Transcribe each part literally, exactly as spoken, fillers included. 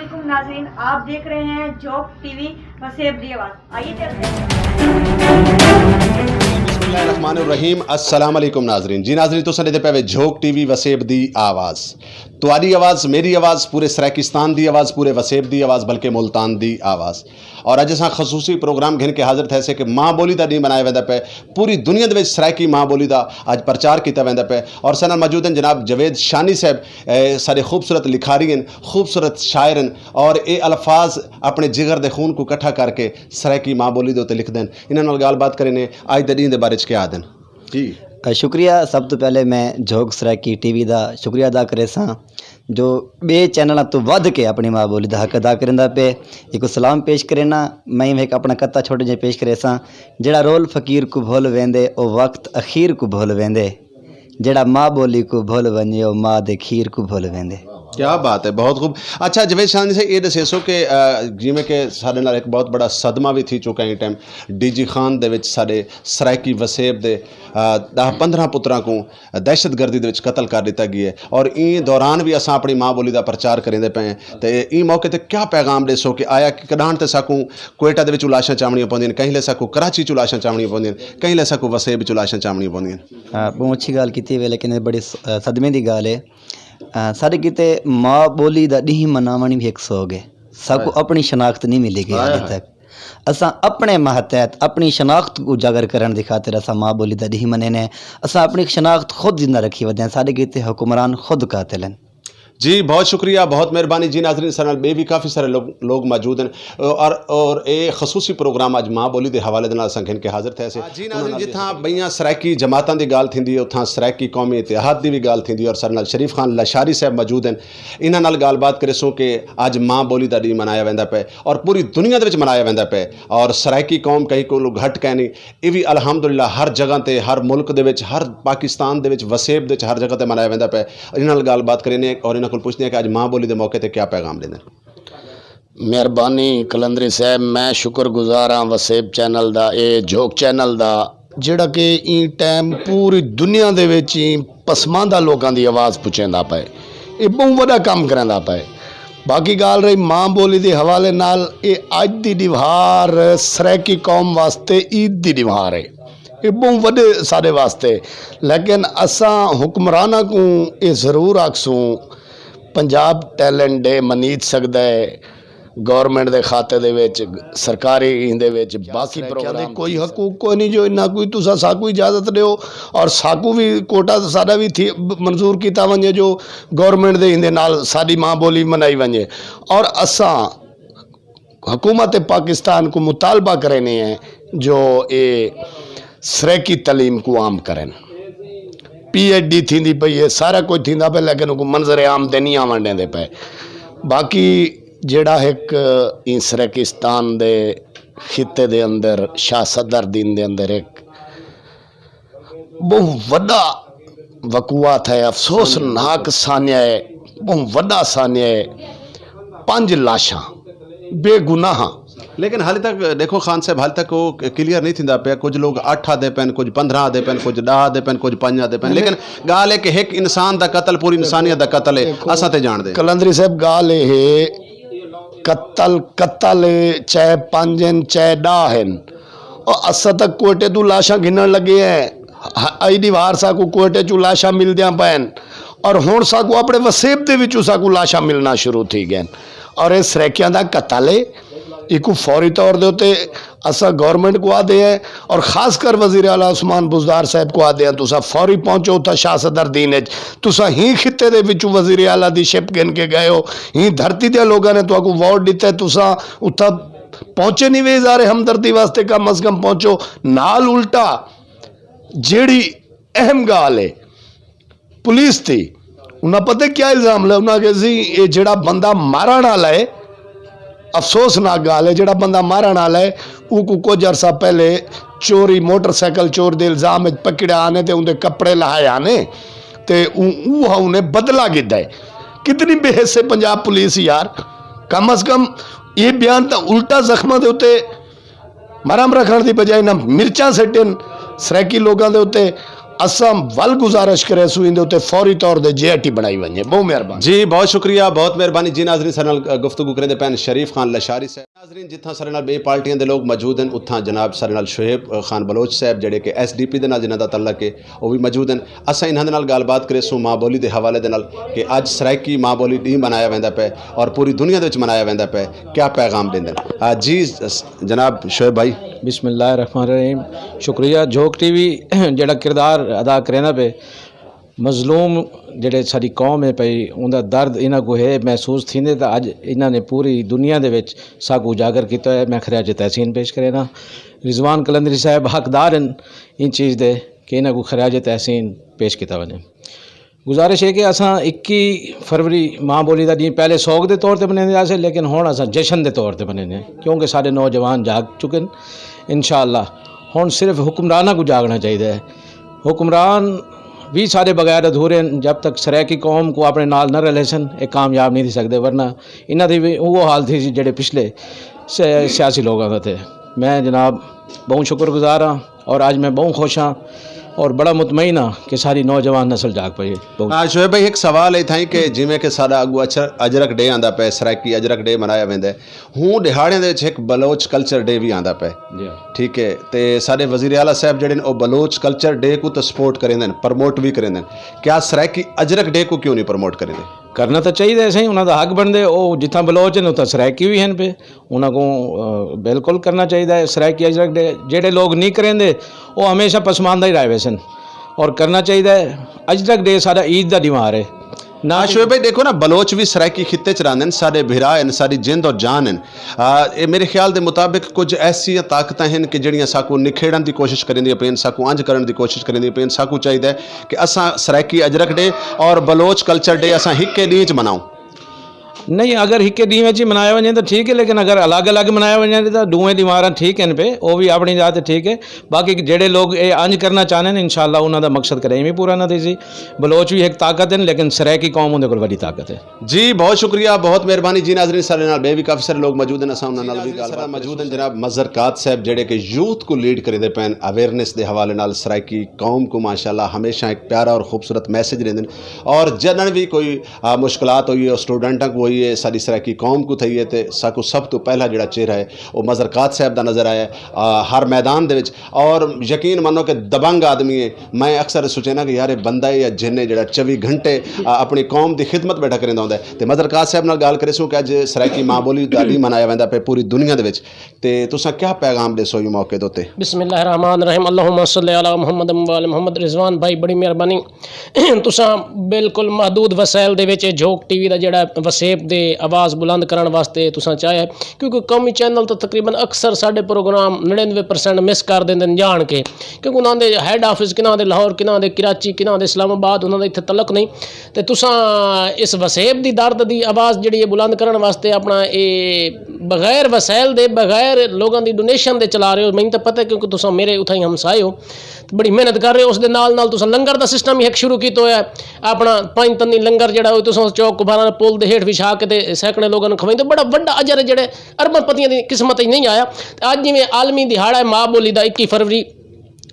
علیکم ناظرین، آپ دیکھ رہے ہیں جھوک ٹی وی وسیب دی آواز۔ آئیے چلتے ہیں۔ بسم اللہ الرحمن الرحیم۔ السلام علیکم ناظرین۔ جی ناظرین، تساں ݙیہدے پئے وے جھوک ٹی وی وسیب دی آواز۔ تہاݙی آواز، میݙی آواز، پورے سرائیکستان دی آواز، پورے وسیب دی آواز، بلکہ ملتان دی آواز۔ اور اڄ اساں خصوصی پروگرام گھن کے حاضر تھئے سے کہ ماں ٻولی دا ݙینہہ منایا ویندا پئے۔ پوری دنیا دے وچ سرائیکی ماں ٻولی دا اڄ پرچار کیتا ویندا پئے۔ اور ساݙے نال موجود ہن جناب جاوید شانی صاحب، اے ساݙے خوبصورت لکھاری ہن، خوبصورت شاعر ہن، اور اے الفاظ اپݨے جگر دے خون کوں کٹھا کر کے سرائیکی ماں ٻولی دے اتے لکھدن۔ انہاں نال ڳالھ بات کرینے، اڄ دے ݙینہہ دے بارے چ کیا آہدن۔ جی۔ شکریہ۔ سب توں پہلے میں جھوک سرائیکی ٹی وی دا شکریہ ادا کریساں جو ٻئے چینلاں توں ودھ کے اپݨی ماء ٻولی دا حق ادا کریندا پئے۔ ایکوں سلام پیش کرینا۔ میں ایویں ہک اپݨا قطعہ چھوٹے جئیں پیش کریساں۔ جیڑھا رول فقیر کوں بھل ویندے، او وقت اخیر کوں بھل ویندے۔ جیڑھا ماء ٻولی کوں بھل ونڄے، او ماء دے کھیر کوں بھل ویندے۔ کیا بات ہے، بہت خوب۔ اچھا جاوید شانی صاحب، اے ݙسیسو کہ آ، جیویں کہ ساݙے نال ہک بہت بڑا صدمہ وی تھی چکا ایں ٹائم ڈی جی خان دے وچ ساݙے سرائیکی وسیب دے آ، ݙاہ پندرہ پتراں کوں دہشت گردی دے وچ قتل کر ݙتا ڳیا ہے، اور ایں دوران وی اساں اپݨی ماں ٻولی دا پرچار کریندے پئے ہیں۔ تے ایں موقع تے کیا پیغام ݙیسو کہ آیا کہ کݙاہݨ تے ساکوں کوئٹہ دے وچوں لاشاں چاوݨیاں پوندین، کہیں لے ساکوں کراچی چوں لاشاں چاوݨیاں پوندین، کہیں لے ساکوں وسیب چوں لاشاں چاوݨیاں پوندین۔ ٻہوں اچھی ڳالھ کیتی ہے، لیکن اے بڑی صدمے دی ڳالھ ہے۔ ساݙے کیتے ماء ٻولی دا ݙینہہ مناوݨ وی ہک سوڳ ہے۔ ساکوں اپݨی شناخت نی ملی ڳئی حالی تک۔ اساں اپݨے ماتحت اپݨی شناخت کوں اجاگر کرݨ دی خاطر اساں ماء ٻولی دا ݙینہہ منینے۔ اساں اپݨی شناخت خود زندہ رکھی ودے ہیں۔ ساݙے کیتے حکمران خود قاتل ہن۔ جی بہت شکریہ، بہت مہربانی۔ جی ناظرین، ساݙے نال ٻئے وی کافی سارے لوگ لوگ موجود ہن، اور اور اے خصوصی پروگرام اڄ ماں ٻولی دے حوالے دے نال اساں گھن کے حاضر تھئے سے۔ جی ناظرین، جتھاں ٻئیاں سرائیکی جماعتاں دی ڳالھ تھیندی ہے، اتھاں سرائیکی قومی اتحاد دی وی ڳالھ تھیندی ہے، اور ساݙے نال شریف خان لشاری صاحب موجود ہن۔ انہاں نال ڳالھ بات کریسوں کہ اڄ ماں ٻولی دا ݙینہہ منایا ویندا پئے اور پوری دنیا دے وچ منایا ویندا پئے، اور سرائیکی قوم کہیں کولوں گھٹ کائنی۔ اے وی الحمدللہ ہر جگہ تے، ہر ملک دے وچ، ہر پاکستان دے وچ، وسیب دے وچ ہر جگہ تے منایا ویندا پئے۔ انہاں نال ڳالھ بات کرینے اور انہاں کول پچھدے ہیں کہ اڄ ماں ٻولی دے موقع تے کیا پیغام ݙیندن۔ مہربانی قلندری صاحب، میں شکر گزار ہاں وسیب چینل دا، اے جھوک چینل دا، جیڑھا کہ ایں ٹائم پوری دنیا دے وچ ایں پسماندہ لوکاں دی آواز پچیندا پئے۔ اے ٻہوں وݙا کم کریندا پئے۔ باقی ڳالھ رہی ماں ٻولی دے حوالے نال، اے اڄ دی ݙیوار سرائیکی قوم واسطے عید دی ݙیوار ہے۔ اے ٻہوں وݙے ساݙے واسطے، لیکن اساں حکمراناں کوں اے ضرور آکھسوں، پنجاب ٹیلنٹ ڈے منیج سڳدا ہے، گورنمنٹ دے کھاتے دے وچ، سرکاری ایندے وچ باقی پروگرام دے کوئی حقوق کوئی نہیں جو انہاں کوئی تساں ساکوں اجازت ݙیو اور ساکوں وی کوٹا ساݙا وی تھی منظور کیتا ونڄے جو گورنمنٹ دے ایندے نال ساݙی ماں ٻولی منائی ونڄے۔ اور اساں حکومت پاکستان کوں مطالبہ کرینے ہیں جو اے سرائیکی تعلیم کوں عام کرن۔ پی ایچ ڈی تھیندی پئی ہے، سارا کجھ تھیندا پئے، لیکن اونکوں منظر عام تے نہیں آوݨ ݙیندے پئے۔ باقی جیڑھا ہک ایں سرائیکستان دے خطے دے اندر شاہ صدر دین دے اندر ہک ٻہوں وݙا وقوعہ تھئے، افسوسناک سانحہ ہے، ٻہوں وݙا سانحہ ہے۔ پنج لاشاں بے گناہاں۔ لیکن حالی تک ݙیکھو خان صاحب، حالی تک او کلیئر نہیں تھیندا پیا۔ کجھ لوگ اٹھ آہدے پئن، کجھ پندرہ آہدے پئن، کجھ ݙاہ آہدے پئن، کجھ پنج آہدے پئن، لیکن ڳالھ ہے کہ ہک انسان دا قتل پوری انسانیت دا قتل ہے۔ اساں تے ڄاݨدے ہیں۔ قلندری صاحب، ڳالھ اے ہے، قتل قتل ہے، چاہے پنج ہن، چاہے ݙاہ ہن۔ او اساں تاں کوئٹے توں لاشاں گھنݨ لڳے ہیں۔ ہ-، ایݙی وار ساکوں کوئٹے چوں لاشاں ملدیاں پئن اور ہݨ ساکوں اپݨے وسیب دے وچوں ساکوں لاشاں ملݨا شروع تھی ڳئن۔ اور اے سرائیکیاں دا قتل ہے، ایکوں فوری طور دے اتے اساں گورنمنٹ کوں آہدے ہیں اور خاص کر وزیر اعلیٰ عثمان بزدار صاحب کوں آہدے ہیں، تساں فوری پہنچو اتھاں شاہ صدر دین اچ۔ تساں ہی خطے دے وچوں وزیر اعلیٰ دی شپ گھن کے ڳئے ہو، ہی دھرتی دیاں لوکاں نے تہاکوں ووٹ ݙتا ہے، تساں اتھاں پہنچے نہیں وے اظہار ہمدردی واسطے؟ کم از کم پہنچو۔ نال الٹا جیڑھی اہم ڳالھ ہے پولیس دی، انہاں پتہ کیا الزام لائے؟ انہاں آکھیا سی اے جیڑھا بندہ مارݨ آلا ہے، افسوسناک ڳالھ ہے، جیڑھا بندہ مارݨ آلا ہے، اوکوں کجھ عرصہ پہلے چوری، موٹر سائیکل چور دے الزام وچ پکڑیا آنے تے اوندے کپڑے لہائے آنے تے اوں اوہا انہیں بدلہ گھدا ہے۔ کتنی بے حس ہے پنجاب پولیس یار۔ کم از کم اے بیان تاں الٹا زخماں دے اتے مرہم رکھݨ دی بجائے انہاں مرچاں سٹن سرائیکی لوکاں دے اتے۔ اساں ول گزارش کریسوں ایندے اتے فوری طور تے جے آئی ٹی بنڑائی ونجے۔ بہوں مہربانی۔ جی بہت شکریہ، بہت مہربانی۔ جی ناظرین، ساڈے نال گفتگو کریندے پئے ہن شریف خان لشاری صاحب۔ ناظرین، جتھاں ساڈے نال بے پارٹیاں دے لوگ موجود ہن، اتھاں جناب ساڈے نال شعیب خان بلوچ صاحب جیڑھے کہ ایس ڈی پی دے نال جنہاں دا تعلق ہے، او وی موجود ہن۔ اساں انہاں دے نال گال بات کریسوں ماں بولی دے حوالے دے نال کہ اج سرائیکی ماں بولی ڈینہہ منایا ویندا پئے اور پوری دنیا دے وچ منایا ویندا پئے، کیا پیغام ڈیندن؟ آ، جی س- جناب شعیب بھائی۔ بسم اللہ الرحمن الرحیم۔ شکریہ جھوک ٹی وی جیڑا کردار ادا کریندا پئے۔ مظلوم جیڑھے ساݙی قوم ہے پئی، اوندا درد انہاں کوں ہے محسوس تھیندے تاں اڄ انہاں نے پوری دنیا دے وچ ساکوں اجاگر کیتا ہے۔ میں خراج تحسین پیش کرینداں۔ رضوان قلندری صاحب حقدار ہن ایں چیز دے کہ انہاں کوں خراج تحسین پیش کیتا ونڄے۔ گزارش ہے کہ اساں اکی فروری ماں ٻولی دا ݙینہہ پہلے سوگ دے طور تے منیندے ہاسے، لیکن ہݨ اساں جشن دے طور تے منیندے ہیں، کیونکہ ساݙے نوجوان جاڳ چکن۔ انشاءاللہ ہݨ صرف حکمراناں کوں جاڳݨا چاہیدا ہے۔ حکمران وی ساݙے بغیر ادھورے ہن۔ جب تک سرائیکی قوم کوں اپݨے نال نہ رلیسن، اے کامیاب نی تھی سڳدے، ورنہ انہاں دی وی اوہو حال تھیسی جیڑھے پچھلے س- سیاسی لوکاں دا تھئے۔ میں جناب ٻہوں شکر گزار ہاں اور اڄ میں ٻہوں خوش ہاں اور بڑا مطمئن ہاں کہ ساݙی نوجوان نسل جاڳ پئی ہے۔ ٻہوں آ، شعیب بھائی، ہک سوال ہے اتھائیں کہ جیویں کہ ساݙا اڳوں اچھر-، اجرک ڈے آندا پئے، سرائیکی اجرک ڈے منایا ویندا ہے، ہوں ݙیہاڑیں دے وچ ہک بلوچ کلچر ڈے وی آندا پئے۔ جی ہاں۔ ٹھیک ہے، تے ساݙے وزیر اعلیٰ صاحب جیڑھے ہن، او بلوچ کلچر ڈے کوں تاں سپورٹ کریندے ہن، پروموٹ وی کریندے ہن، کیا سرائیکی اجرک ڈے کوں کیوں نہیں پروموٹ کریندے؟ کرنا تاں چاہیدا ہے سئیں، انہاں دا حق بݨدے، او جتھاں بلوچ ہن اتھاں سرائیکی وی ہن پئے، انہاں کوں، آ، بالکل کرنا چاہیدا ہے۔ سرائیکی اجرک ڈے جیڑھے لوگ نہیں کریندے، او ہمیشہ پسماندہ ہی رہ ویسن اور کرنا چاہیدا ہے۔ اجرک ڈے ساݙا عید دا ݙیوار ہے۔ نہ ہاں شعیب بھائی، ݙیکھو نا، بلوچ وی سرائیکی خطے چ رہندے ہن، ساݙے بھرا ہن، ساݙی جند اور جان ہن۔ آ، اے میرے خیال دے مطابق کجھ ایسیاں طاقتاں ہن کہ جیڑھیاں ساکوں نکھیڑݨ دی کوشش کریندیاں پئین، ساکوں انج کرݨ دی کوشش کریندیاں پئین۔ ساکوں چاہیدا ہے کہ اساں سرائیکی اجرک ڈے اور بلوچ کلچر ڈے اساں ہکے ݙینہہ چ مناؤں۔ نہیں، اگر ہکے ݙینہہ وچ ہی منایا ونڄے تاں ٹھیک ہے، لیکن اگر الگ الگ منایا ونڄے تاں ݙوہیں ݙیہاڑاں ٹھیک ہن پئے، او وی اپݨی جاہ تے ٹھیک ہے۔ باقی جیڑھے لوگ اے انج کرنا چاہندے ہن، انشاءاللہ انہاں دا مقصد کدے وی پورا نہ تھیسی۔ بلوچ وی ہک طاقت ہن، لیکن سرائیکی قوم اوندے کول وݙی طاقت ہے۔ جی بہت شکریہ، بہت مہربانی۔ جی ناظرین، ساݙے نال ٻئے وی کافی سارے لوگ موجود ہن، اساں انہاں نال وی ڳالھ بات موجود ہن۔ جناب مظہر قات صاحب جیڑھے کہ یوتھ کوں لیڈ کریندے پئے ہن، اویئرنیس دے حوالے نال سرائیکی قوم کوں ماشاءاللہ ہمیشہ ہک پیارا اور خوبصورت میسج ݙیندے ہن۔ اور جݙݨ وی کوئی، آ، مشکلات ہوئی ہے، او سٹوڈنٹاں کوں ہوئی ہے، ساݙی سرائیکی قوم کوں تھئی ہے، تے ساکوں سب توں پہلا جیڑھا چہرہ ہے، او مظہر قات صاحب دا نظر آیا ہے، آ، ہر میدان دے وچ۔ اور یقین منو کہ دبنگ آدمی ہے۔ میں اکثر سوچینا کہ یار، اے بندہ ہے یا جن ہے جیڑھا چوی گھنٹے، آ، اپݨی قوم دی خدمت بیٹھا کریندا ہوندا ہے۔ تے مظہر قات صاحب نال ڳالھ کریسوں کہ اڄ سرائیکی ماں ٻولی دا ݙینہہ منایا ویندا پئے پوری دنیا دے وچ۔ تے تساں کیا پیغام ݙیسو ایں موقع دے اتے؟ بسم اللہ الرحمن الرحیم، اللہم صل علی محمد و آل محمد۔ رضوان بھائی، بڑی مہربانی۔ تساں بالکل محدود وسائل دے وچ جھوک ٹی وی دا جیڑھا وسیب دے آواز بلند کرݨ واسطے تساں چاہیا ہے، کیونکہ قومی چینل تاں تقریباً اکثر ساݙے پروگرام نڑینوے پرسینٹ مس کر ݙیندن ڄاݨ کے، کیونکہ انہاں دے ہیڈ آفس کنہاں دے لاہور، کنہاں دے کراچی، کنہاں دے اسلام آباد، انہاں دا اتھے تعلق نہیں۔ تے تساں اس وسیب دی درد دی آواز جیڑھی ہے بلند کرݨ واسطے اپݨا اے بغیر وسائل دے، بغیر لوگاں دی ڈونیشن دے چلا رہے ہو۔ مینوں تاں پتہ ہے، کیونکہ تساں میرے اتھائیں ہمسائے ہو، تے بڑی محنت کر رہے ہو۔ اس دے نال نال تساں لنگر دا سسٹم ہی ہک شروع کیتا ہویا ہے۔ اپݨا پنج تندی لنگر جیڑھا ہوئے، تساں چوک کبھاراں پل دے ہیٹھ وچھا کے تے سینکڑے لوگاں نوں کھوائیندے ہو۔ بڑا وݙا اجر ہے، جیڑھے ارباں پتیاں دی قسمت وچ نہیں آیا۔ تے اڄ جیویں عالمی دھیاڑا ہے ماں ٻولی دا، اکی فروری،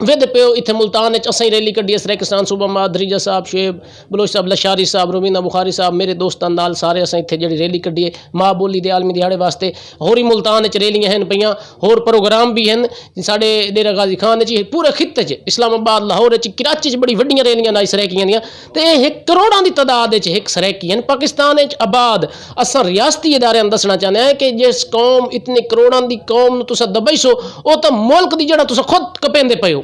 ودھ پیو اتھے ملتان اچ اساں ہی ریلی کڈھی ہے، سرائیکستان صوبہ مادھریجہ صاحب، شعیب بلوچ صاحب، لشاری صاحب، روبینہ بخاری صاحب، میرے دوستاں نال سارے اساں اتھے جیڑھی ریلی کڈھی ہے ماں بولی دے عالمی دیہاڑے واسطے۔ ہور ہی ملتان اچ ریلیاں ہن پیاں، ہور پروگرام بھی ہن ساڈے ڈیرہ غازی خان اچ، پورے خطے اچ، اسلام آباد، لاہور اچ، کراچی اچ بڑی وڈیاں ریلیاں نائی سرائیکیاں دیاں۔ تے اے ہک کروڑاں دی تعداد اچ ہک سرائیکی ہن پاکستان اچ آباد۔ اساں ریاستی اداریاں نوں دسنا چاہندے ہیں کہ جس قوم، اتنی کروڑاں دی قوم نوں تساں دبائیسو، او تاں ملک دی جڑاں تساں خود کپیندے پئے ہو۔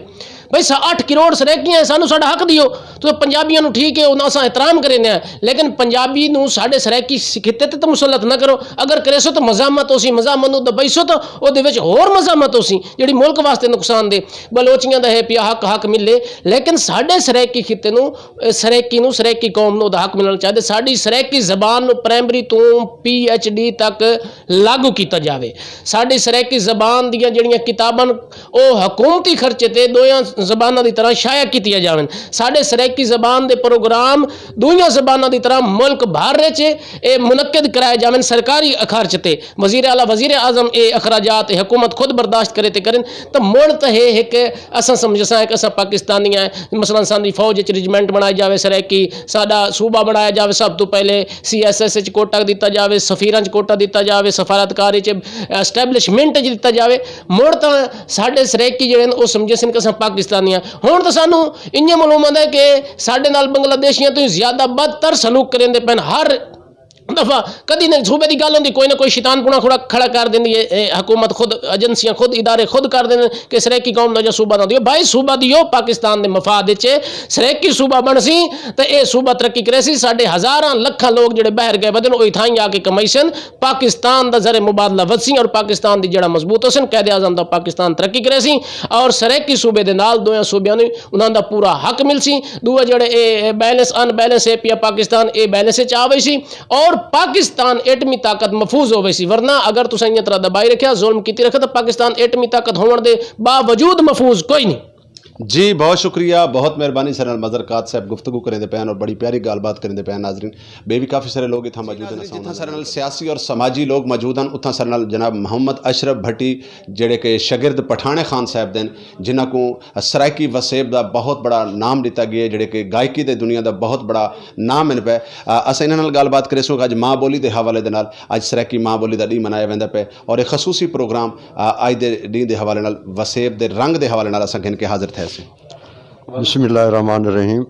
بھئی سا اٹھ کروڑ سرائیکی ہیں، سانوں ساڈا حق دیو۔ تساں پنجابیاں نوں ٹھیک ہے، انہاں اساں احترام کریندے ہیں، لیکن پنجابی نوں ساڈے سرائیکی خطے تے تاں مسلط نہ کرو۔ اگر کریسو تاں مزاحمت ہوسی، مزاحمت نوں دبائیسو تاں او دے وچ ہور مزاحمت ہوسی، جڑی ملک واسطے نقصان دے۔ بلوچیاں دا ہے پیا حق، حق ملے، لیکن ساڈے سرائیکی خطے نوں، سرائیکی نوں، سرائیکی قوم نوں دا حق ملنا چاہیے۔ ساڈی سرائیکی زبان نوں پرائمری توں پی ایچ ڈی تک لاگو کیتا جاوے۔ ساڈی سرائیکی زبان دیاں جڑیاں کتاباں او حکومتی خرچے تے دویاں زباناں دی طرح شائع کیتیاں جاون۔ ساڈے سرائیکی زبان دے پروگرام دوئیاں زباناں دی طرح ملک بھر اچ اے منعقد کرائے جاون سرکاری اخرچ تے۔ وزیر اعلی وزیر اعظم اے اخراجات حکومت خود برداشت کرے تے کرن۔ تاں مڑ تاں ہے ہک اساں سمجھساں کہ اساں پاکستانی ہیں، مثلاً ساڈی فوج اچ رجمنٹ بنائی جاوے سرائیکی، ساڈا صوبہ بنایا جاوے، سب توں پہلے سی ایس ایس اچ کوٹا دتا جاوے، سفیراں اچ کوٹا دتا جاوے، سفارتکار اچ اسٹیبلشمنٹ اچ دتا جاوے۔ مڑ تاں ساڈے سرائیکی جڑے ہن او سمجھسن کہ اساں پاکستانی ہیں۔ ہن تاں سانوں انجے معلوم ہوندا ہے کہ ساڈے نال بنگلہ دیشیاں توں زیادہ بدتر سلوک کریندے پئن۔ ہر دفعہ کدی نہ صوبے دی گل ہوندی، کوئی نہ کوئی شیطان پونا کھڑا کھڑا کر دیندی ہے۔ اے حکومت خود، ایجنسیاں خود، ادارے خود کر دیندے کہ سرائیکی قوم دا جو صوبہ نہ دیو۔ بھائی صوبہ دیو، پاکستان دے مفاد اچ سرائیکی صوبہ بنسی تے اے صوبہ ترقی کریسی۔ ساڈے ہزاراں لکھاں لوگ جڑے باہر گئے ودن او اتھائیں آ کے کمائیسن، پاکستان دا زر مبادلہ ودسی اور پاکستان دی جڑاں مضبوط ہوسن، قائد اعظم دا پاکستان ترقی کریسی اور سرائیکی صوبے دے نال دویاں صوبیاں نوں انہاں دا پورا حق ملسی۔ دوجا جڑے اے، اے بیلنس، ان بیلنس اے پیا پاکستان اے بیلنس اچ آ ویسی اور پاکستان ایٹمی طاقت محفوظ ہو ویسی۔ ورنہ اگر تساں انہاں طرح دبائی رکھیا، ظلم کیتی رکھیا تاں پاکستان ایٹمی طاقت ہوون دے باوجود محفوظ کوئی نہیں۔ جی، بہت شکریہ، بہت مہربانی۔ سر نال مظہر قات صاحب گفتگو کریندے پئے ہن اور بڑی پیاری ڳالھ بات کریندے پئے ہن۔ ناظرین، ٻئے وی کافی سارے لوگ اتھاں موجود ہن۔ جتھاں سارے نال سیاسی اور سماجی لوگ موجود ہن، اتھاں سارے نال جناب محمد اشرف بھٹی، جڑے کہ شاگرد پٹھاݨے خان صاحب دے ہن، جنہاں کوں سرائیکی وسیب دا بہت بڑا نام ݙتا ڳیا ہے، جڑے کہ گائیکی دے دنیا دا بہت بڑا نام ہن پئے۔ آ، اساں انہاں نال ڳالھ بات کریسوں کہ اڄ ماں ٻولی دے حوالے دے نال، اڄ سرائیکی ماں ٻولی دا ݙینہہ منایا ویندا پئے اور ایک خصوصی پروگرام، آ، اڄ دے ݙینہہ دے حوالے نال، وسیب دے رنگ دے حوالے نال اساں گھن کے حاضر تھئے سے۔ بسم اللہ الرحمن الرحیم۔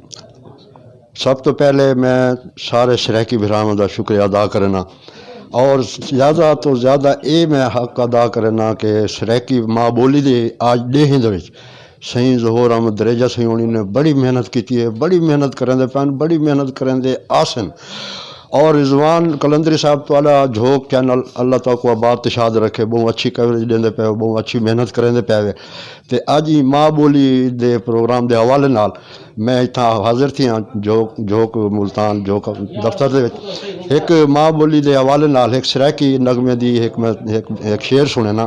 سب توں پہلے میں سارے سرائیکی بھراواں دا شکریہ ادا کرنا اور زیادہ توں زیادہ اے میں حق ادا کرنا کہ سرائیکی ماں ٻولی دے اڄ ݙینہہ دے وچ سئیں ظہور احمد دریجہ سئیں ہوݨی نے بڑی محنت کیتی ہے، بڑی محنت کریندے پئن، بڑی محنت کریندے آسن۔ اور رضوان قلندری صاحب، تہاݙا جھوک چینل اللہ تہاکوں آباد تے شاد رکھے، ٻہوں اچھی کوریج ݙیندے پئے ہو، ٻہوں اچھی محنت کریندے پئے وے۔ تے اڄ ایں ماں ٻولی دے پروگرام دے حوالے نال میں اتھاں حاضر تھیاں جھوک، جھوک ملتان، جھوک دفتر دے وچ ہک ماں ٻولی دے حوالے نال ہک سرائیکی نغمے دی ہک میں، ہک، ہک شعر سݨینا۔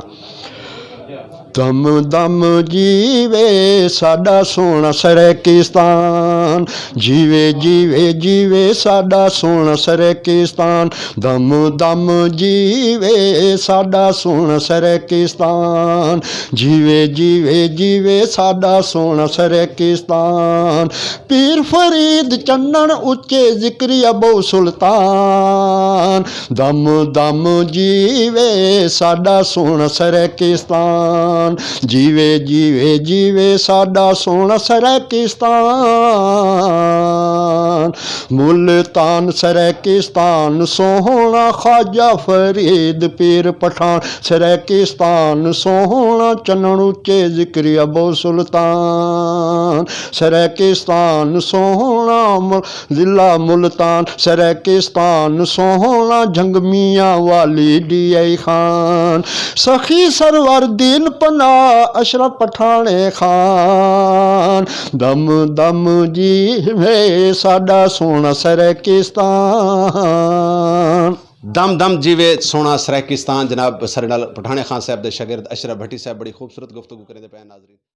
دم دم جیوے ساݙا سوہݨا سرائیکستان، جیوے جیوے جیوے ساݙا سوہݨا سرائیکستان، دم دم جیوے ساݙا سوہݨا سرائیکستان، جیوے جیوے جیوے ساݙا سوہݨا سرائیکستان۔ پیر فرید چنݨ اچے ذکری ابو سلطان، دم دم جیوے ساݙا سوہݨا سرائیکستان، جیوے جیوے جیوے ساݙا سوہݨا سرائیکستان۔ ملتان سرائیکستان سوہݨا، خواجہ فرید پیر پٹھاݨ سرائیکستان سوہݨا، چنݨ اچے ذکری ابو سلطان سرائیکستان سوہݨا، مل-، ضلع ملتان سرائیکستان سوہݨا، جھنگ میاں والی ڈی آئی خان، سخی سرور دین پناہ اشرف پٹھاݨے خان، دم دم جیوے ساݙا سوہݨا سرائیکستان۔ دم دم جیوے سوہݨا سرائیکستان۔ جناب، ساݙے نال پٹھاݨے خان صاحب دے شاگرد اشرف بھٹی صاحب بڑی خوبصورت گفتگو کریندے پئے ہن، ناظرین۔